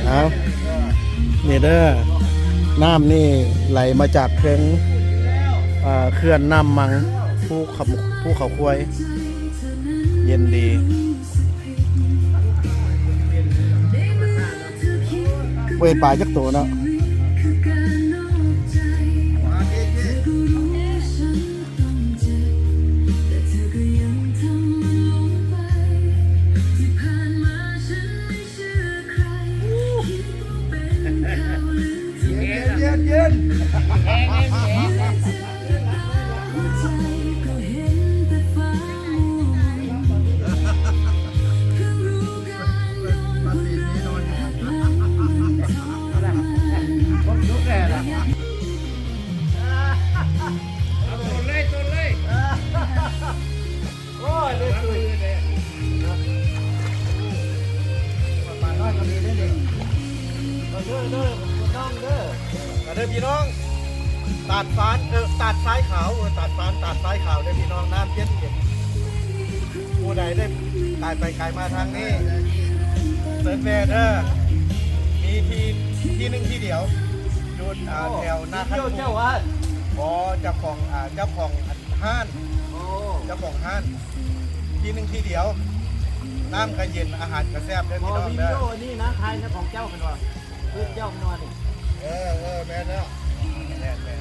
ເອົາ ນີ້ເດີ ນ້ຳນີ້ໄຫຼມາຈາກເທິງ ເອີ ເຂື່ອນນ້ຳມັງ ພູເຂົາ ພູເຂົາຄວາຍ ເຢັນດີ. ບໍ່ເຫັນປາຈັກໂຕເນາະ. ເຢັນໆໆ ໂອ້ຍ ເລີຍ ປານ້ອຍກໍມີເດ້ນີ້ ເດີ ເດີ ເດີ ເດີ ພີ່ນ້ອງເດີ ມາເດີພີ່ນ້ອງ ຕາດຟານ ເອີ ຕາດຊາຍຂາວ ເອີ ຕາດຟານ ຕາດຊາຍຂາວເດີພີ່ນ້ອງ ນ້ຳເຢັນໆ ຜູ້ໃດໄດ້ກາຍໄປກາຍມາທາງນີ້ ເຊີນແວ່ເດີ ມີທີ່ ທີ່ໜຶ່ງທີ່ດຽວ ຢູ່ ອ່າ ໂອ້ ແຖວນາຄັນ ທີ່ດຽວເຈົ້າວ່າ ບໍ່ ເຈົ້າຂອງ ອ່າ ເຈົ້າຂອງອັນຮ້ານ ໂອ້ ເຈົ້າຂອງຮ້ານ ທີ່ໜຶ່ງທີ່ດຽວ ນ້ຳກໍເຢັນ ອາຫານກໍແຊບເດີພີ່ນ້ອງເດີ ວິດີໂອນີ້ນະ ຖ່າຍໃນຂອງເຈົ້າແມ່ນບໍ່? ຄືເຈົ້ານອນນີ້ ເອີ ເອີ ແມ່ນແລ້ວ ແມ່ນໆ ເອີ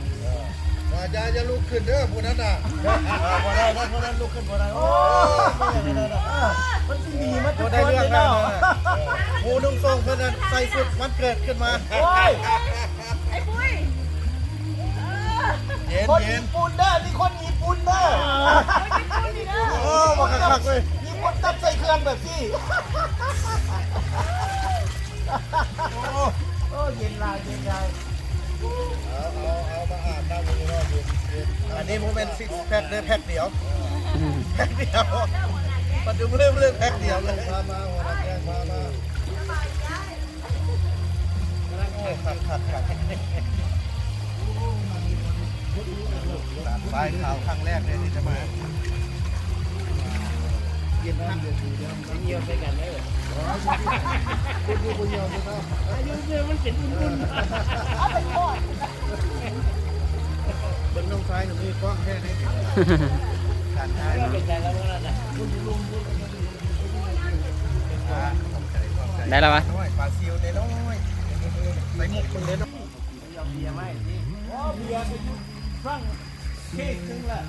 ວ່າຢ່າ ຢ່າລຸກຂຶ້ນເດີຜູ້ນັ້ນນະ ເອີ ບໍ່ໄດ້ເດີຜູ້ນັ້ນລຸກຂຶ້ນບໍ່ໄດ້ ໂອ້ຍ ມັນຊິໜີມາທຸກຄົນເລີຍເນາະ ຜູ້ນຸ່ງໂສ້ງເພິ່ນນັ້ນໃສ່ຊຸດວັນເກີດຂຶ້ນມາ ໂອ້ຍ ໄອ້ປຸ້ຍ ເອີ ເຢັນໆ ຄົນຍີ່ປຸ່ນເດີ ນີ້ຄົນຍີ່ປຸ່ນເດີ ຄົນຍີ່ປຸ່ນນີ້ເດີ ໂອ້ ບັກຄັກໆເວີຍ ຍີ່ປຸ່ນຕັດໃສ່ເຄື່ອງແບບນີ້ ໂອ້ ໂອ້ ເຢັນຫຼາຍ ເຢັນຫຼາຍ ເອົາ ເອົາ ເອົາ ມາອາບນ້ຳຢູ່ນີ້ເນາະ ເຢັນໆ ອັນນີ້ບໍ່ແມ່ນຊິກແພັກເດີ ແພັກດຽວ ແພັກດຽວ ປັດຈຸບັນເລີ່ມ ເລີ່ມແພັກດຽວເລີຍ ພາມາ ຫົວໜ້າແກ້ງພາມາ. ໂອ້ ຄັກໆໆ ສາຍຂາວຄັ້ງແລກເລີຍທີ່ຈະມາ ເຢັນຄັກ ໄປຍ່ຽວໃສ່ກັນເດີ ບໍ່ ບໍ່ຍ່ຽວບໍ່ຕ້ອງ ອາຍຸເດີ ມັນເປັນບຸນໆ ເອົາໄປທອດ ເບິ່ງນ້ອງຊາຍນີ້ມີຄວາມແທ້ເດ້ ການຖ່າຍ ເປັນໃດແລ້ວນັ້ນນະ ໄດ້ແລ້ວວະ ນ້ອຍ ປາຊິວນ້ອຍ ໃສ່ໝວກຄົນເດ້ ເອົາເບຍມາໃຫ້ຕິ ໂອ້ ເບຍໄປຢູ່ຝຣັ່ງເສດເຖິງລະ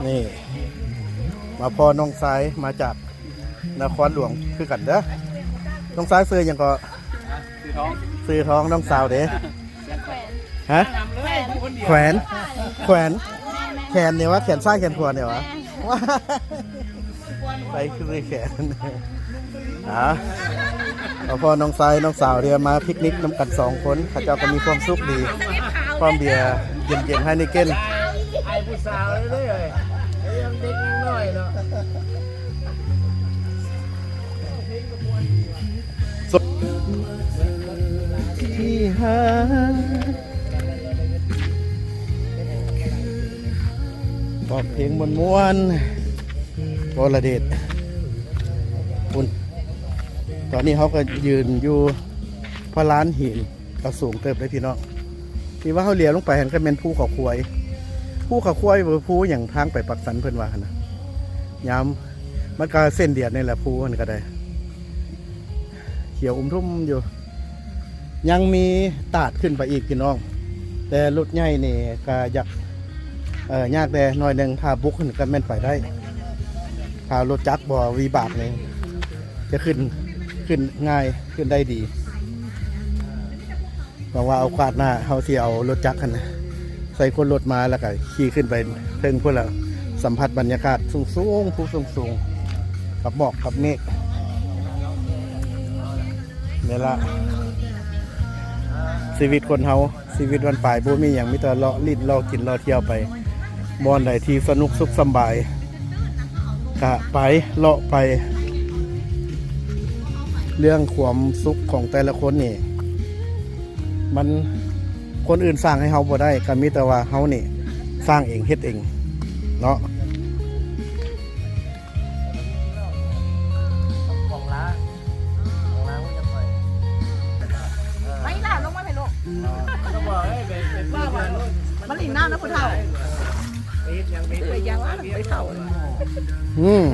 ນີ້ ມາພໍ້ນ້ອງຊາຍມາຈາກນະຄອນຫຼວງຄືກັນເດີ ນ້ອງຊາຍຊື່ຫຍັງເກາະ? ຊື່ທອງ ຊື່ທອງ ນ້ອງສາວເດ້? ຮະ? ແຂວນ ແຂວນ ແຂນນີ້ຫວາ ແຂນຊ້າຍແຂນຂວານີ້ຫວາ? ໄປຄືແຂນ ອ່າ ເອົາ ພໍ້ນ້ອງຊາຍນ້ອງສາວທີ່ມາພິກນິກນຳກັນສອງຄົນ ເຂົາເຈົ້າກໍມີຄວາມສຸກດີ ພ້ອມເບຍເຢັນໆ ໄຮເນເກັນ ອ້າຍຜູ້ສາວເດ້ ຍັງເດັກຍັງນ້ອຍເນາະ. ທີ່ຫາ ອອກເພງມ່ວນໆ ວໍລະເດດ ພຸ້ນ ຕອນນີ້ເຮົາກໍຢືນຢູ່ພະລານຫີນ ກໍສູງເຕີບເດ້ພີ່ນ້ອງ ທີ່ວ່າເຮົາຫຼຽວລົງໄປຫັ້ນກໍແມ່ນພູເຂົາຄວາຍ ພູເຂົາຄວາຍ ບໍ່ ພູຫຍັງ ທາງໄປປາກຊັນເພິ່ນວ່າຫັ້ນນະ ຍາມ ມັນກໍເສັ້ນດຽວນີ້ແຫຼະ ພູຫັ້ນກໍໄດ້ ຂຽວອຸມທຸ່ມຢູ່ ຍັງມີຕາດຂຶ້ນໄປອີກພີ່ນ້ອງ ແຕ່ລົດໃຫຍ່ນີ້ກໍຢາກ ເອີ ຍາກແດ່ໜ້ອຍໜຶ່ງ ຖ້າບຸກຂຶ້ນກໍແມ່ນໄປໄດ້ ຖ້າລົດຈັກບໍ່ວິບາກນີ້ຈະຂຶ້ນ ຂຶ້ນງ່າຍ ຂຶ້ນໄດ້ດີ. ຫວັງວ່າໂອກາດໜ້າເຮົາຊິເອົາລົດຈັກຫັ້ນນະ ໃສ່ຄົນລົດມາ ແລ້ວກໍຂີ່ຂຶ້ນໄປເທິງພຸ້ນລະ ສຳຜັດບັນຍາກາດສູງໆ ພູສູງໆ ກັບໝອກກັບເມກ ນີ້ລະ ຊີວິດຄົນເຮົາ ຊີວິດວັນປາຍ ບໍ່ມີຫຍັງ ມີແຕ່ເລາະຫຼິ້ນ ເລາະກິນ ເລາະທ່ຽວໄປ ບ່ອນໃດທີ່ສະໜຸກສຸກສຳບາຍ ກະໄປ ເລາະໄປ ເລື່ອງຄວາມສຸກຂອງແຕ່ລະຄົນນີ້ ມັນ ຄົນອື່ນສ້າງໃຫ້ເຮົາບໍ່ໄດ້ ກໍມີແຕ່ວ່າເຮົານີ້ສ້າງເອງ ເຮັດເອງເນາະ. ຂອງລາວ ຂອງລາວບໍ່ຢາກໄປ ເອົານະຜູ້ເຖົ້າ ໄປເຮັດຫຍັງໄປ ໄປຢາມລາວໄປເຖົ້າ ອືມ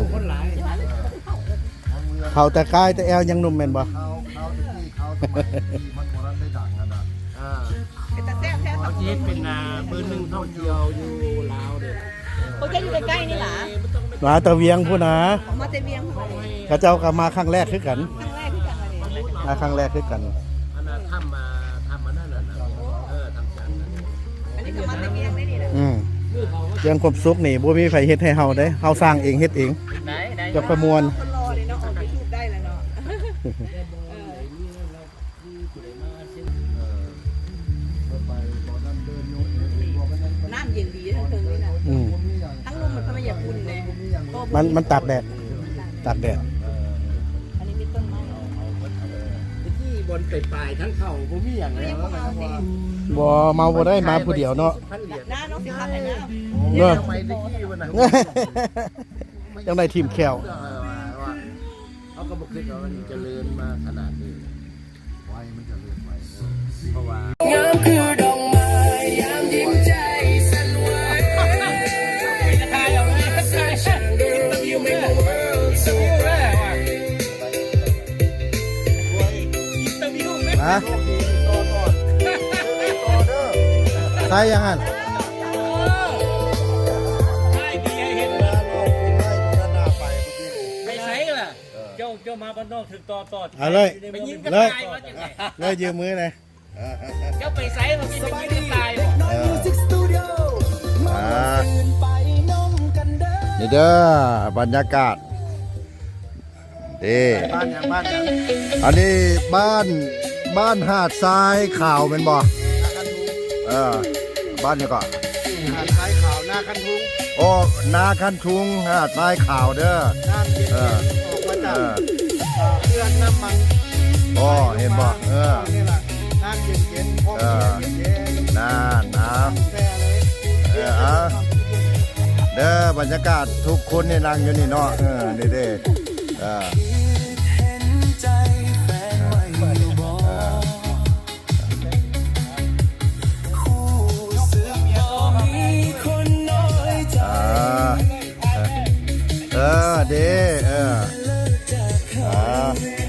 ເຖົ້າແຕ່ກາຍແຕ່ແອວຍັງໜຸ່ມແມ່ນບໍ່? ເຂົາ ເຂົາແຕ່ກີ້ເຂົາສະໄໝທີ່ມັນບໍ່ທັນໄດ້ດັງຫັ້ນນະ ອ່າ ເປັນຕາແຊບແທ້ ເຂົາຊິເຮັດເປັນ ອ່າ ເບີໜຶ່ງທ່ອງທ່ຽວຢູ່ລາວເດ້ ເຂົາຈະຢູ່ໃກ້ໆນີ້ລະ ມາແຕ່ວຽງພຸ້ນນະ ມາແຕ່ວຽງພຸ້ນນະ ເຂົາເຈົ້າກໍມາຄັ້ງແລກຄືກັນ ຄັ້ງແລກຄືກັນ ມາຄັ້ງແລກຄືກັນ ອັນນັ້ນຖ້ຳ ອ່າ ຖ້ຳອັນນັ້ນນະ ເອີ ຖ້ຳຈັນນະ ອັນນີ້ກໍມາແຕ່ວຽງເດ້ນີ້ນະ ອືມ ເລື່ອງຄວາມສຸກນີ້ບໍ່ມີໃຜເຮັດໃຫ້ເຮົາເດ້ ເຮົາສ້າງເອງເຮັດເອງ ໄດ້ ໄດ້ ຈະປະມວນ ຄົນຫຼໍ່ນີ້ເນາະ ອອກຢູທູບໄດ້ແລ້ວເນາະ ເອີ ນ້ຳເຢັນດີທັງເທິງນີ້ນະ ອືມ ທັງລຸ່ມມັນກໍບໍ່ຢາກອຸ່ນເດ້ ມັນ ມັນຕາກແດດ ຕາກແດດ ອັນນີ້ມີຕົ້ນໄມ້ ຕະກີ້ບ່ອນໄປປາຍທາງເຂົ້າບໍ່ມີຫຍັງເລີຍ ບໍ່ ເມົາບໍ່ໄດ້ ມາຜູ້ດຽວເນາະ ນ້ານ້ອງຊິພາໄປນ້ຳ ເນາະ ໄປຕະກີ້ພຸ້ນນະ ຈັ່ງໄດ້ທີມແຂ້ວ ເອີ ວ່າ ເຮົາກໍບໍ່ຄິດວ່າມັນຈະເລີນມາຂະໜາດນີ້ ໄວ ມັນຈະເລີນໄວ ເພາະວ່າ ງາມຄືດອກໄມ້ຍາມຍິ້ມໃຈສັ່ນໄຫວ ຮະ? ໃສ່ຫຍັງຫັ້ນ? ໄປໃສລະ? ເຈົ້າ ເຈົ້າມາບ້ານນອກຖືກຕໍ່ ຕໍ່ ເອົາເລີຍ ໄປຍິງກະຕ່າຍວ່າຈັ່ງໃດ? ເລີຍ ຢືມມືແດ່ ເຈົ້າໄປໃສ ມາໄປຍິງກະຕ່າຍບໍ່? ເອີ ອ່າ ນີ້ເດີ ບັນຍາກາດ ເດ້ ບ້ານຫຍັງ ບ້ານຫຍັງ? ອັນນີ້ບ້ານ ບ້ານຫາດຊາຍຂາວແມ່ນບໍ່? ເອີ ບ້ານຫຍັງເກາະ? ຫາດຊາຍຂາວ ນາຄັນທຸງ ໂອ້ ນາຄັນທຸງ ຫາດຊາຍຂາວເດີ ນ້ຳເຢັນໆ ເອີ ອອກມາຈາກ ເອີ ເຂື່ອນນ້ຳມັງ ໂອ້ ເຫັນບໍ່? ເອີ ນີ້ລະ ນ້ຳເຢັນໆ ຫ້ອງແຊ່ເຢັນໆ ນັ້ນ ເອົາ ແຊ່ເລີຍ ເອີ ເອົາ ເດີ ບັນຍາກາດທຸກຄົນນີ້ນັ່ງຢູ່ນີ້ເນາະ ເອີ ນີ້ເດ້ ເອີ ເອີ ເອີ ເອີ ເດ້ ເອີ ອ່າ ເອີ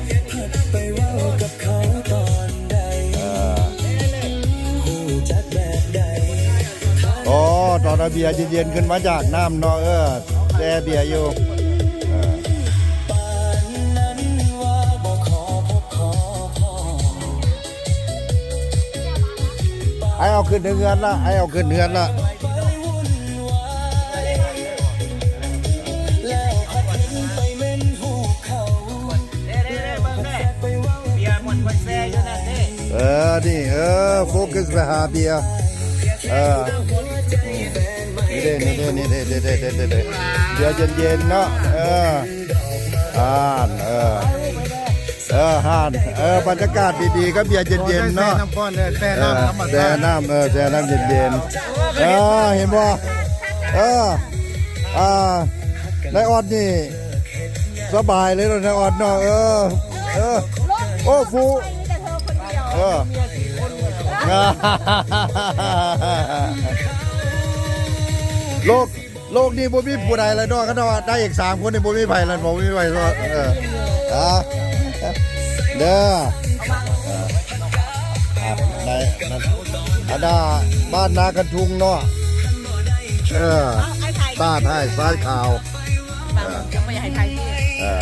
ໂອ້ ຕອນເອົາເບຍເຢັນໆ ຂຶ້ນມາຈາກນ້ຳເນາະ ເອີ ແຊ່ເບຍຢູ່ ເອີ ອ້າຍເອົາຂຶ້ນເຮືອນລະ ອ້າຍເອົາຂຶ້ນເຮືອນລະ ເອີ ນີ້ ເອີ ໂຟກັສໄປຫາເບຍ ເອີ ນີ້ເດ້ ນີ້ເດ້ ນີ້ເດ້ ເບຍເຢັນໆ ເນາະ ເອີ ອ່ານ ເອີ ເອີ ຮ້ານ ເອີ ບັນຍາກາດດີໆ ກັບເບຍເຢັນໆ ເນາະ ໂອ້ ໄດ້ແຊ່ນ້ຳກ່ອນເດີ ແຊ່ນ້ຳທຳມະຊາດ ເອີ ແຊ່ນ້ຳ ເອີ ແຊ່ນ້ຳເຢັນໆ ເອີ ເຫັນບໍ່ ເອີ ອ່າ ນາຍອອດນີ້ສະບາຍເລີຍເນາະ ນາຍອອດເນາະ ເອີ ເອີ ໂອ້ ຟູ ເອີ ໂລກ ໂລກນີ້ບໍ່ມີຜູ້ໃດແລ້ວເນາະ ຄັນວ່ານາງເອກສາມຄົນນີ້ບໍ່ມີໃຜແລ້ວ ບໍ່ມີໃຜແລ້ວ ເອີ ອ່າ ເດີ ອ່າ ໃນ ອັນນ່າ ບ້ານນາຄັນທຸງເນາະ ເອີ ຕາດຫາດຊາຍຂາວ ເອີ ເອີ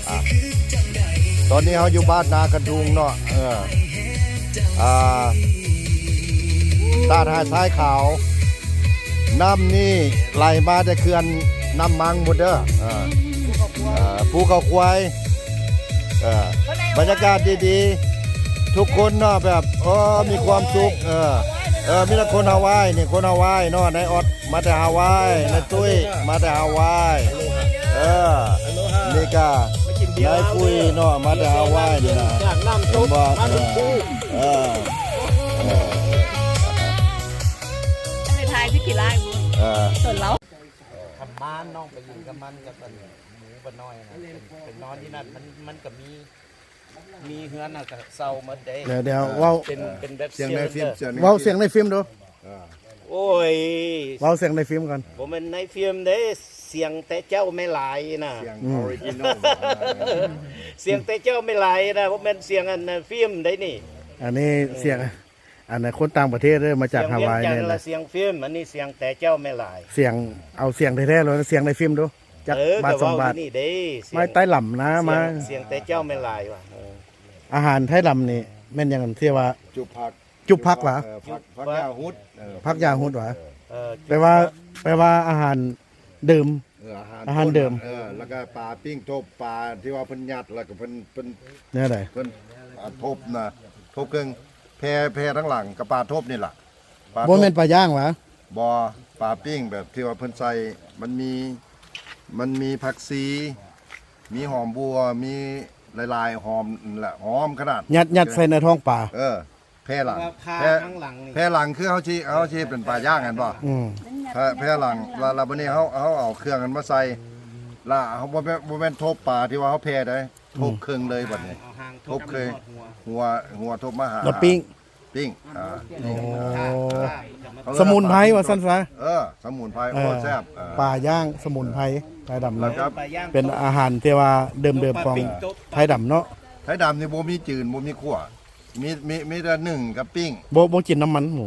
ອ່າ ຕອນນີ້ເຮົາຢູ່ບ້ານນາຄັນທຸງເນາະ ເອີ ອ່າ ຕາດຫາດຊາຍຂາວ ນ້ຳນີ້ໄຫຼມາແຕ່ເຂື່ອນນ້ຳມັງພຸ້ນເດີ ເອີ ເອີ ພູເຂົາຄວາຍ ເອີ ບັນຍາກາດດີໆ ທຸກຄົນເນາະ ແບບ ໂອ້ ມີຄວາມສຸກ ເອີ ເອີ ມີແຕ່ຄົນຮາວາຍນີ້ ຄົນຮາວາຍເນາະ ນາຍອອດ ມາແຕ່ຮາວາຍ ນາຍຕຸ້ຍມາແຕ່ຮາວາຍ ເອີ ນີ້ກະນາຍປຸ້ຍເນາະ ມາແຕ່ຮາວາຍນີ້ນະ ເຫັນບໍ່ ເອີ ເອີ ເອີ ໄປຖ່າຍທີ່ຂີ້ລ້າຍ ເອີ ສ່ວນລາວ ຄັນມານ້ອງໄປຢູ່ກັບມັນກັບອັນໝູບໍ່ນ້ອຍນະ ເປັນ ເປັນນອນທີ່ນັ້ນ ມັນ ມັນກະມີ ມີເຮືອນຫັ້ນກະເຊົ່າໝົດເດ້ ດຽວ ດຽວ ເອີ ເວົ້າ ເປັນ ເປັນແບບ ສຽງໃນຟິມ ເຊີນ ເວົ້າສຽງໃນຟິມດູ ໂອ້ຍ ເວົ້າສຽງໃນຟິມກ່ອນ. ບໍ່ແມ່ນໃນຟິມເດ້ ສຽງແຕ່ເຈົ້າແມ່ຫຼາຍນະ. ສຽງ ອືມ ອໍຣິຈິນອລ ສຽງແຕ່ເຈົ້າແມ່ຫຼາຍນະ ບໍ່ແມ່ນສຽງອັນ ໃນຟິມໃດນີ້. ອັນນີ້ສຽງ ເອີ ອັນນັ້ນຄົນຕ່າງປະເທດເດີ ມາຈາກຮາວາຍນີ້ນະ. ສຽງວຽງຈັນລະສຽງຟິມ ອັນນີ້ສຽງແຕ່ເຈົ້າແມ່ຫຼາຍ. ສຽງ ເອົາສຽງແທ້ໆເລີຍ ສຽງໃນຟິມດູ ຈັກ ເອີ ບາດສອງບາດ. ກະເວົ້າຢູ່ນີ້ເດ້ ສຽງ ມາໃຕ້ລຳນະ ສຽງ ມາ ສຽງແຕ່ເຈົ້າແມ່ຫຼາຍວ່າ. ເອີ ອາຫານໄທດຳນີ້ແມ່ນຫຍັງທີ່ວ່າ ຈຸບຜັກ ຈຸບຜັກຫວາ? ເອີ ຜັກ ຈຸບຜັກ ຜັກຫຍ້າຮຸດ ເອີ ຜັກຫຍ້າຮຸດຫວາ? ເອີ ແປວ່າ ແປວ່າອາຫານເດີມ ເອີ ອາຫານ ອາຫານເດີມ ຕົ້ນ ເອີ ແລ້ວກະປາປີ້ງທົບ ປາທີ່ວ່າເພິ່ນຍັດ ແລ້ວກະເພິ່ນ ເພິ່ນ ແນວໃດ? ເພິ່ນ ອ່າ ທົບນະ ທົບເຄິ່ງ ແຜ່ ແຜ່ທາງຫຼັງກະປາທົບນີ້ລະ. ປາ ບໍ່ແມ່ນປາຍ່າງຫວາ? ບໍ່ ປາປີ້ງແບບທີ່ວ່າເພິ່ນໃສ່ ມັນມີ ມັນມີຜັກຊີ ມີຫອມບົ່ວ ມີຫຼາຍໆ ຫອມແຫຼະ ຫອມຂະໜາດ ຍັດ ຍັດໃສ່ໃນທ້ອງປາ. ເອີ ແຜ່ຫຼັງ ວ່າຜ່າ ແຜ່ ທາງຫຼັງນີ້ ແຜ່ຫຼັງຄືເຮົາຊິ ເຮົາຊິເຮັດເປັນປາຍ່າງຫັ້ນບໍ່? ອືມ ແຜ່ ແຜ່ຫຼັງ ແລ້ວ ແລ້ວບາດນີ້ເຮົາ ເຮົາເອົາເຄື່ອງຫັ້ນມາໃສ່ ແລ້ວເຮົາບໍ່ແມ່ນ ບໍ່ແມ່ນທົບປາທີ່ວ່າເຮົາແຜ່ໃດ ອືມ ທົບເຄິ່ງເລີຍບາດນີ້. ເອົາຫາງທົບ ທົບເຄີຍ ຫາຮອດຫົວ ຫົວ ຫົວທົບມາຫາ ແລ້ວປີ້ງ ປີ້ງ ອ່າ ໂອ້ ສະໝຸນໄພວ່າຊັ້ນຊະ. ເອີ ສະໝຸນໄພ ເອີ ໂອ້ ແຊບ ເອີ ປາຍ່າງສະໝຸນໄພ ເອີ ໄທດຳເນາະ ເປັນອາຫານທີ່ວ່າເດີມໆຂອງໄທດຳເນາະ. ໄທດຳນີ້ບໍ່ມີຈືນ ບໍ່ມີຂົ້ວ ມີ ມີ ມີແຕ່ໜຶ້ງກັບປີ້ງ ບໍ່ ບໍ່ກິນນ້ຳມັນໝູ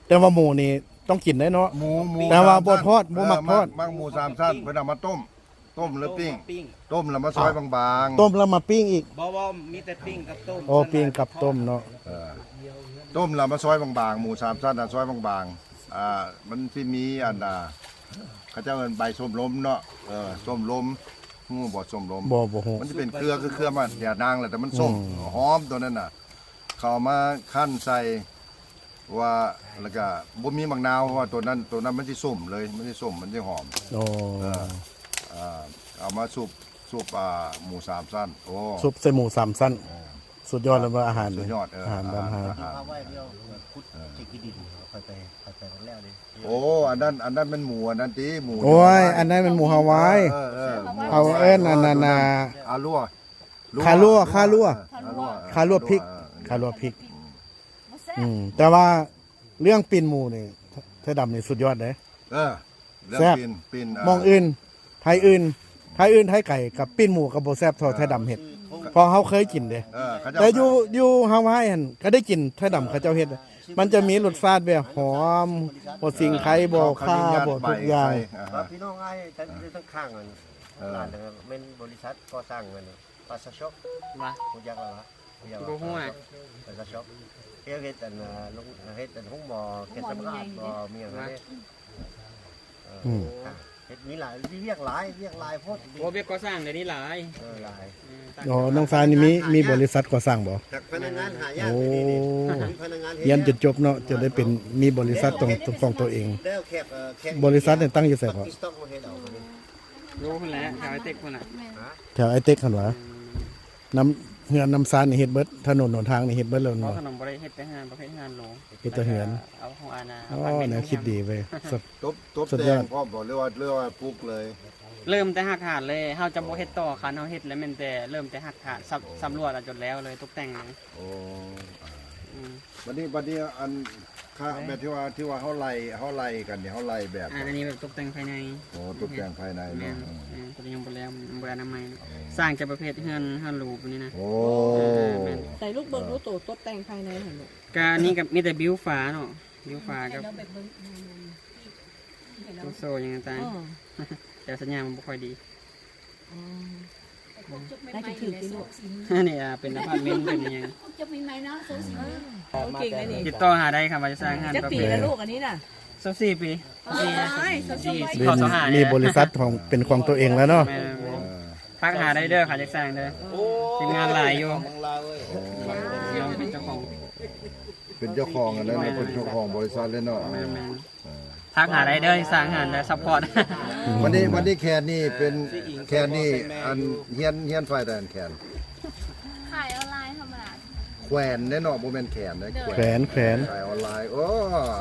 ແຕ່ວ່າໝູນີ້ຕ້ອງກິນໄດ້ເນາະ ໝູ ໝູ ແຕ່ວ່າບໍ່ທອດ ສາມຊັ້ນ ບໍ່ມັກທອດ ເອີ ມັກ ມັກໝູສາມຊັ້ນ ເພິ່ນເອົາມາຕົ້ມ ຕົ້ມແລ້ວປີ້ງ ຕົ້ມແລ້ວມາຊອຍບາງໆ ຕົ້ມແລ້ວມາປີ້ງອີກ. ບໍ່ ບໍ່ ມີແຕ່ປີ້ງກັບຕົ້ມ. ອໍ ປີ້ງກັບຕົ້ມເນາະ ເອີ ຕົ້ມແລ້ວມາຊອຍບາງໆ ໝູສາມຊັ້ນນະ ຊອຍບາງໆ ອ່າ ມັນຊິມີອັນ ອ່າ ເຂົາເຈົ້າເອີ້ນໃບສົ້ມລົມເນາະ ເອີ ສົ້ມລົມ ຮູ້ບໍ່ສົ້ມລົມ? ບໍ່ ບໍ່ຮູ້. ມັນຈະເປັນເຄືອ ຄືເຄືອໝາກຢານາງແຫຼະ ແຕ່ມັນສົ້ມ ອືມ ຫອມຕົວນັ້ນນະ ເຂົາເອົາມາຄັ້ນໃສ່ ວ່າ ແລ້ວກະບໍ່ມີໝາກນາວ ເພາະວ່າຕົວນັ້ນ ຕົວນັ້ນມັນຊິສົ້ມເລີຍ ມັນຊິສົ້ມ ມັນຊິຫອມ. ໂອ້ ເອີ ເອົາມາຊຸບ ຊຸບ ອ່າ ໝູສາມຊັ້ນ. ໂອ້ ຊຸບໃສ່ໝູສາມຊັ້ນ ເອີ ສຸດຍອດແລ້ວ ອາຫານ ສຸດຍອດ ເອີ ອາຫານບ້ານເຮົາ. ເອົາໄວ້ດຽວ ເອີ ຂຸດ ເອີ ທີ່ຂີ້ດິນ ເຮົາຄ່ອຍໄປ ຄ່ອຍໄປໝົດແລ້ວເດ້. ໂອ້ ອັນນັ້ນ ອັນນັ້ນແມ່ນໝູ ອັນນັ້ນຕິ ໝູ ໂອ້ຍ ອັນນັ້ນແມ່ນໝູຮາວາຍ ເອີ ເອີ ໝູ ເຂົາເອີ້ນອັນນັ້ນນະ ອາລົວ ຄາລົວ ຄາລົວ ເອີ ຄາລົວ ຄາລົວພິກ ເອີ ຄາລົວພິກ. ອືມ ແຕ່ວ່າເລື່ອງປີ້ນໝູນີ້ ໄທດຳນີ້ສຸດຍອດເດ້. ເອີ ເລື່ອງ ແຊບ ປີ້ນ ປີ້ນ ເອີ ໝ່ອງອື່ນ ໄທອື່ນ ໄທອື່ນ ໄທໄກ ກັບປີ້ນໝູກໍບໍ່ແຊບເທົ່າ ເອີ ໄທດຳເຮັດ ເພາະເຮົາເຄີຍກິນເດ້. ເອີ ເຂົາເຈົ້າ ແຕ່ຢູ່ ຢູ່ຮາວາຍຫັ້ນກໍໄດ້ກິນ ໄທດຳເຂົາເຈົ້າເຮັດ ມັນຈະມີລົດຊາດແບບຫອມ ຫົວສິງໄຄ ບໍ່ຂ່າ ບໍ່ທຸກຢ່າງ. ອ່າ ພີ່ນ້ອງອ້າຍທັງ ທັງຂ້າງນັ້ນ ເອີ ຮ້ານນັ້ນແມ່ນບໍລິສັດກໍ່ສ້າງນັ້ນ ປາຊາຊັອກ ຫວາ? ຮູ້ຈັກລະຫວາ? ບໍ່ຮູ້ນະ ປາຊາຊັອກ ເຮັດອັນ ເຮັດອັນໂຮງໝໍ ເຂດສຳພາດບໍ່ ມີຫຍັງເດ້. ອືມ ເຮັດມີຫຼາຍ ວຽກຫຼາຍ ວຽກຫຼາຍໂພດ. ໂອ້ ວຽກກໍ່ສ້າງດຽວນີ້ຫຼາຍ. ເອີ ຫຼາຍ. ອໍ ນ້ອງຊາຍນີ້ມີ ມີບໍລິສັດກໍ່ສ້າງບໍ່? ພະນັກງານຫາຍາກ. ໂອ້ ພະນັກງານ ຮຽນຈົນຈົບເນາະ ຈະໄດ້ເປັນ ມີບໍລິສັດຂອງ ຂອງຕົວເອງ. ບໍລິສັດນີ້ຕັ້ງຢູ່ໃສເກາະ? ຢູ່ພຸ້ນແຫຼະ ແຖວໄອເຕັກພຸ້ນນະ. ແຖວໄອເຕັກຫັ້ນຫວາ? ອືມ ນ້ຳເຮືອນນ້ຳຊານນີ້ເຮັດເບິດ ຖະໜົນຫົນທາງນີ້ເຮັດເບິດແລ້ວແມ່ນບໍ່? ບໍ່ ຖະໜົນບໍ່ໄດ້ເຮັດແຕ່ເຮືອນ ປະເພດເຮືອນໂລ ເຮັດແຕ່ເຮືອນ. ເອົາຫົວ ເອົາ ອໍ ແນວຄິດດີເວີຍ. ຕົບ ຕົບແຕ່ງພ້ອມບໍ່ ຫຼືວ່າ ຫຼືວ່າປຸກເລີຍ? ເລີ່ມແຕ່ຮາກຖານເລີຍ ເຮົາຈະບໍ່ເຮັດຕໍ່. ຄັນເຮົາເຮັດແລ້ວແມ່ນແຕ່ເລີ່ມແຕ່ຮາກຖານ ສຳ ໂອ້ ສຳຫຼວດເອົາຈົນແລ້ວເລີຍ ຕົກແຕ່ງເລີຍ. ໂອ້ ອືມ ບັດນີ້ ບັດນີ້ອັນ ຄ່າ ແບບທີ່ວ່າ ທີ່ວ່າເຮົາໄລ່ ເຮົາໄລ່ກັນນີ້ ເຮົາໄລ່ແບບ ອ່າ ອັນນີ້ແບບຕົກແຕ່ງພາຍໃນ. ໂອ້ ຕົກແຕ່ງພາຍໃນເນາະ. ແມ່ນ ເອີ ຕົວນີ້ຍັງບໍ່ແລ້ວ ຍັງບໍ່ໄດ້ອະນາໄມ. ໂອ້ ສ້າງຈະປະເພດເຮືອນ ເຮືອນຫຼູແບບນີ້ນະ. ໂອ້ ເອີ ແມ່ນ. ໃສ່ລູກເບິ່ງດູໂຕຕົບແຕ່ງພາຍໃນຫັ້ນລູກ. ກະອັນນີ້ກະມີແຕ່ບິວຝາເນາະ ບິວຝາກັບ ໂຊຫຍັງຕ່າງໆ. ແຖວສັນຍາມັນບໍ່ຄ່ອຍດີ. ອືມ ໄດ້ຖືກໆຕິລູກ. ອັນນີ້ ອ່າ ເປັນອາພາດເມັນ ເປັນຫຍັງ ຈົບໃໝ່ໆເນາະ. ເອີ ເກັ່ງເດ້ນີ້. ຕິດຕໍ່ຫາໄດ້ ຄັນວ່າຈະສ້າງເຮືອນ. ຈັກປີແລ້ວລູກອັນນີ້ນະ? ຊາວສີ່ປີ. ໂອ້ຍ ຊາວສີ່ ຊິເຂົ້າຊາວຫ້າ. ມີບໍລິສັດຂອງ ເປັນຂອງຕົວເອງແລ້ວເນາະ. ແມ່ນໆ ເອີ ທັກຫາໄດ້ເດີ ຄັນຢາກສ້າງເດີ. ໂອ້ ທີມງານຫຼາຍຢູ່. ນ້ອງເປັນເຈົ້າຂອງ ເປັນເຈົ້າຂອງອັນນັ້ນ ເປັນເຈົ້າຂອງບໍລິສັດເລີຍເນາະ. ແມ່ນໆ ເອີ ທັກຫາໄດ້ເດີ ສ້າງເຮືອນເດີ ຊັບພອດ. ບັດນີ້ ບັດນີ້ແຂນນີ້ເປັນ ແຂນນີ້ອັນຮຽນ ຮຽນຝ່າຍໃດແຂນ? ຂາຍອອນລາຍທຳມະດາ. ແຂວນເດ້ເນາະ ບໍ່ແມ່ນແຂນເດ້. ໂດຍ ແຂວນ ແຂວນ ຂາຍອອນລາຍ. ໂອ້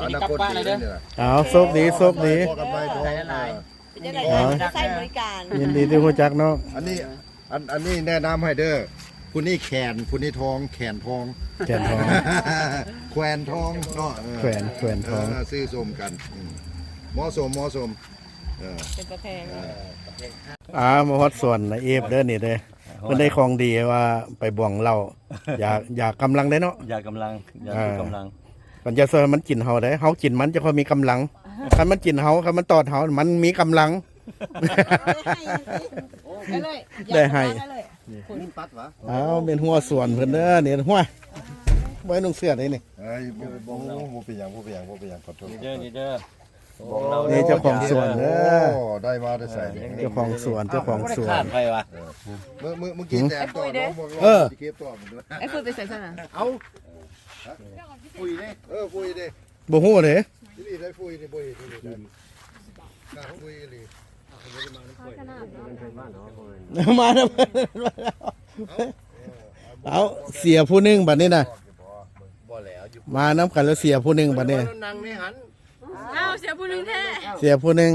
ອະນາຄົດດີເດ້ນີ້ນະ. ເອົາ ໂຊກດີ ໂຊກດີ. ຂໍກັນໄປ ເປັນຈັ່ງໃດ ເຮົາຈະໃຊ້ບໍລິການ. ຍິນດີທີ່ຮູ້ຈັກເນາະ. ອັນນີ້ ອັນ ອັນນີ້ແນະນຳໃຫ້ເດີ. ຜູ້ນີ້ແຂນ ຜູ້ນີ້ທອງ ແຂນທອງ ແຂນທອງ ແຂວນທອງເນາະ ເອີ ແຂວນ ແຂວນທອງ ເອີ ຊື່ສົມກັນ ອືມ ເໝາະສົມ ເໝາະສົມ ເອີ ເປັນຕາແພງ ເອີ ອ່າ ມາຮອດສວນນາເອບເດີນີ້ເດີ ເພິ່ນໄດ້ຂອງດີວ່າໄປບວງເຫຼົ້າ ຢາ ຢາກຳລັງເດ້ເນາະ ຢາກຳລັງ ຢາ ອ່າ ກຳລັງ ມັນຈະຊ່ວຍມັນກິນເຮົາໄດ້ ເຮົາກິນມັນຈະຄ່ອຍມີກຳລັງ ຄັນມັນກິນເຮົາ ຄັນມັນຕອດເຮົາ ມັນມີກຳລັງ ໄດ້ໃຫ້ ໄດ້ໃຫ້ ອ້າວ ແມ່ນຫົວສວນເພິ່ນເດີນີ້ ຫ້ວຍ ບໍ່ໃຫ້ນຸ່ງເສື້ອໄດ໋ນີ້ ເອີຍ ບໍ່ ບໍ່ ບໍ່ເປັນຫຍັງ ບໍ່ເປັນຫຍັງ ບໍ່ເປັນຫຍັງ ຂໍໂທດ ນີ້ເດີ ນີ້ເດີ ນີ້ເຈົ້າຂອງສວນເດີ ໂອ້ ໄດ້ມາແຕ່ໃສນີ້ ເຈົ້າຂອງສວນ ເຈົ້າຂອງສວນ ຂາດໃຜວະ ເອີ ມື້ ມື້ ມື້ກີ້ແຕນຕອນ ເອີ ເກັບຕອນ ໄອ້ຟຸ້ຍໄປໃສຊັ້ນນະ ເອົ້າ ປຸ້ຍເດ້ ເອີ ປຸ້ຍເດ້ ບໍ່ຮູ້ເດ້ ອີ່ຫຼີໄດ໋ ຟຸຍນີ້ບໍ່ເຫັນອີ່ຫຼີໄດ໋ ໜ້າຟຸຍອີ່ຫຼີ ມານຳ ເອົາ ເສຍຜູ້ໜຶ່ງບັດນີ້ນະ ມານຳກັນແລ້ວເສຍຜູ້ໜຶ່ງບັດນີ້ ເອົາ ເສຍຜູ້ໜຶ່ງແທ້ ເສຍຜູ້ໜຶ່ງ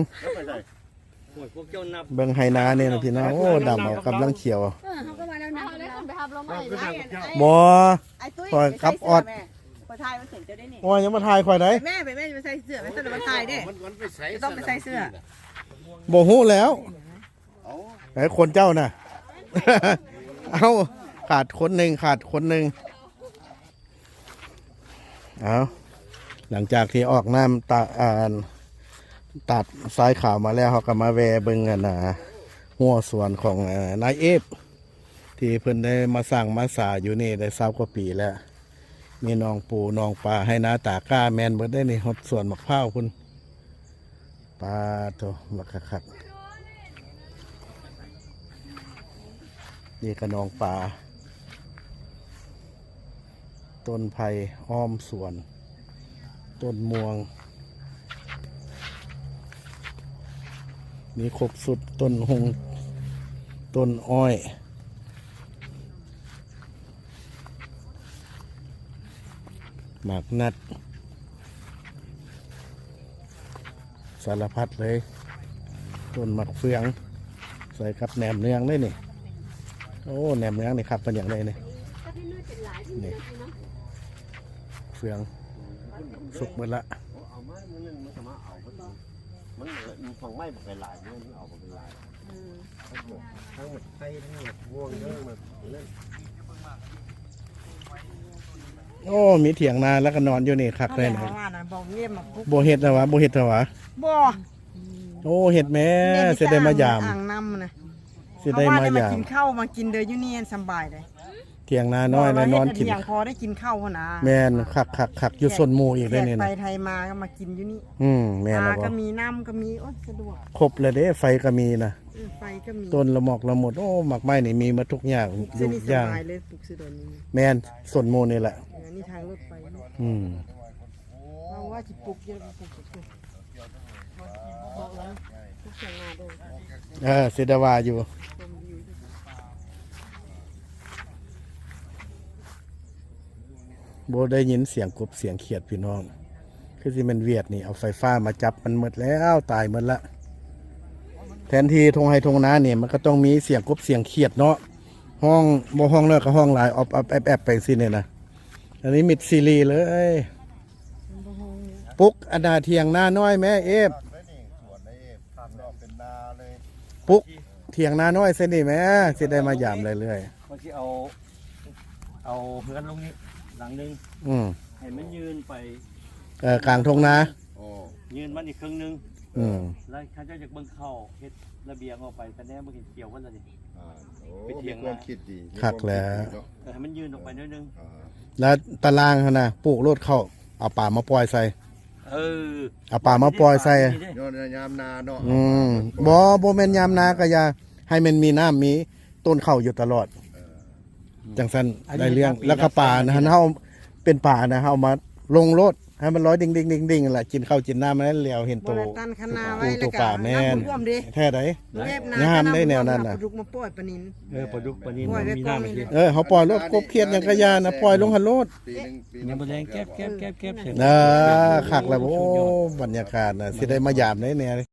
ໂອ້ຍ ພວກເຈົ້ານັບ ເບິ່ງໄຮ່ນານີ້ນະພີ່ນ້ອງ ໂອ້ ດຳເອົາ ກຳລັງຂຽວ ເອີ ເຮົາກໍວ່າແລ້ວນະ ບໍ່ ຂ້ອຍກັບອອດ ຂ້ອຍຖ່າຍມັນເຖິງເຈົ້າໄດ້ນີ້ ໂອ້ຍ ຢ່າມາຖ່າຍຂ້ອຍໄດ໋ ແມ່ ໄປແມ່ ໄປໃສ່ເສື້ອ ໄປໃສ່ລະມາຖ່າຍເດ້ ມັນ ມັນໄປໃສ່ ຕ້ອງໄປໃສ່ເສື້ອ ບໍ່ຮູ້ແລ້ວ ເອົ້າ ໄອ້ຄົນເຈົ້ານະ ເອົ້າ ຂາດຄົນໜຶ່ງ ຂາດຄົນໜຶ່ງ ເອົາ ຫຼັງຈາກທີ່ອອກນ້ຳຕາ ອ່າ ຕາດຊາຍຂາວມາແລ້ວ ເຮົາກໍມາແວ່ເບິ່ງ ອັນນ່າ ຮົ້ວສວນຂອງ ເອີ ນາຍເອບ ທີ່ເພິ່ນໄດ້ມາສ້າງມາສາຢູ່ນີ້ໄດ້ຊາວກວ່າປີແລ້ວ ມີໜອງປູໜອງປາ ໄຮ່ນາຕາກ້າ ແມ່ນເບິດເດ້ນີ້ ຮອດສວນໝາກພ້າວພຸ້ນ ປາໂທ້ ບັກຄັກໆ ນີ້ກະໜອງປາ ຕົ້ນໄຜ່ອ້ອມສວນ ຕົ້ນມ່ວງ ມີຄົບຊຸດ ຕົ້ນຮຸ່ງ ຕົ້ນອ້ອຍ ໝາກນັດ ສາລະພັດເລີຍ ຕົ້ນໝາກເຟືອງ ໃສ່ກັບແໜມເນືອງເດ້ນີ້ ໂອ້ ແໜມເນືອງນີ້ຄັກປານຫຍັງເດ້ນີ້ ນີ້ ເຟືອງ ສຸກເບິດລະ ມັນ ມັນຝັງໄມ້ບັກຫຼາຍໆ ເດ້ ມັນເອົາບັກຫຼາຍ ອືມ ທັງໝົດໄຂ່ ທັງໝົດງວງ ທັງໝົດນັ້ນ ໂອ້ ມີຖຽງນາ ແລ້ວກໍນອນຢູ່ນີ້ຄັກແທ້ນະ ເຂົາວ່ານະ ບໍ່ເງຍມາປຸກ ບໍ່ເຮັດແລ້ວຫວາ ບໍ່ເຮັດແລ້ວຫວາ ບໍ່ ໂອ້ ເຮັດແມ່ ຊິໄດ້ມາຢາມ ອ່າງນ້ຳນະ ຊິໄດ້ມາຢາມ ເຮົາວ່າໄດ້ມາກິນເຂົ້າ ມາກິນເດີ ຢູ່ນີ້ສຳບາຍເດ້ ຖຽງນານ້ອຍ ແລ້ວນອນກິນ ພອໄດ້ກິນເຂົ້າຫັ້ນນະ ແມ່ນ ຄັກໆໆ ຢູ່ຊົນໝູ່ອີກເດ້ນີ້ນະ ໄປໄທມາກໍມາກິນຢູ່ນີ້ ອືມ ແມ່ນແລ້ວ ປາກໍມີ ນ້ຳກໍມີ ໂອ້ຍ ສະດວກ ຄົບແລ້ວເດ້ ໄຟກໍມີນະ ອືມ ໄຟກໍມີ ຕົ້ນລະໝອກລະໝົດ ໂອ້ ໝາກໄມ້ນີ້ມີໝົດທຸກຢ່າງ ປູກຢູ່ນີ້ສະບາຍເລີຍ ປູກຢູ່ດອນນີ້ ແມ່ນ ຊົນໝູ່ນີ້ແຫຼະ ເອີ ນີ້ທາງລົດໄຟ ອືມ ເຮົາວ່າຊິປູກຢູ່ ປູກຢູ່ ເອີ ຊິໄດ້ວ່າຢູ່ ບໍ່ໄດ້ຍິນສຽງກົບສຽງຂຽດພີ່ນ້ອງ ຄືຊິແມ່ນຫວຽດນີ້ ເອົາໄຟຟ້າມາຈັບມັນໝົດແລ້ວ ຕາຍໝົດລະ ແທນທີ່ທົ່ງໄຮ່ທົ່ງນານີ້ ມັນກໍຕ້ອງມີສຽງກົບສຽງຂຽດເນາະ ຮ້ອງ ບໍ່ຮ້ອງໜ້ອຍກໍຮ້ອງຫຼາຍ ອອບໆແອບໆໄປຈັ່ງຊີ້ນີ້ນະ ອັນນີ້ມິດຊີລີເລີຍ ປຸກອັນນາຖຽງນານ້ອຍແມ່ເອບ ປຸກຖຽງນານ້ອຍໃສ່ນີ້ແມ່ ຊິໄດ້ມາຢາມເລື້ອຍໆ ຂ້ອຍຊິເອົາ ເອົາເຮືອນລົງນີ້ຫຼັງໜຶ່ງ ອືມ ໃຫ້ມັນຍື່ນໄປ ເອີ ກາງທົ່ງນາ ອໍ ຍື່ນມາອີກເຄິ່ງໜຶ່ງ ອືມ ແລ້ວເຂົາເຈົ້າຢາກເບິ່ງເຂົ້າ ເຮັດລະບຽງອອກໄປ ກະແນມບໍ່ເຫັນຂຽວເບິດລະນີ້ ອ່າ ໂອ້ ມີຄວາມຄິດດີ ຄັກແລ້ວ ເອີ ໃຫ້ມັນຍື່ນອອກໄປໜ້ອຍໜຶ່ງ ອ່າ ແລ້ວຕາລ່າງຫັ້ນນະ ປູກໂລດເຂົ້າ ເອົາປາມາປ່ອຍໃສ່ ເອີ ເອົາປາມາປ່ອຍໃສ່ ຍ້ອນຍາມນາເນາະ ອືມ ບໍ່ ບໍ່ແມ່ນຍາມນາກໍຢ່າ ໃຫ້ມັນມີນ້ຳມີຕົ້ນເຂົ້າຢູ່ຕະຫຼອດ ເອີ ຈັ່ງຊັ້ນໄດ້ເລື່ອງ ແລ້ວກໍປາຫັ້ນ ເຮົາເປັນປານະ ເຮົາເອົາມາລົງໂລດ ໃຫ້ມັນລອຍດິ່ງໆໆນັ້ນລະ ກິນເຂົ້າກິນນ້ຳນັ້ນແລ້ວ ເຫັນໂຕ ບໍ່ໄດ້ຕັນຄັນນາໄວ້ ໂຕປາ ແມ່ນ ນ້ຳຖ້ວມເດ້ ແທ້ໃດ ງາມໄດ໋ແນວນັ້ນນະ ປາດຸກມາປ່ອຍ ປານິນ ເອີ ປາດຸກປານິນ ປ່ອຍໄວ້ ມີນ້ຳ ເອີ ເຮົາປ່ອຍໂລດ ກົບຂຽດຫຍັງກະຢ່ານະ ປ່ອຍລົງຫັ້ນໂລດ ຍາມມື້ແລງແກັບໆໆ ເອີ ຄັກແລ້ວ ໂອ້ ບັນຍາກາດນະ ຊິໄດ້ມາຢາມໄດ້ແນ່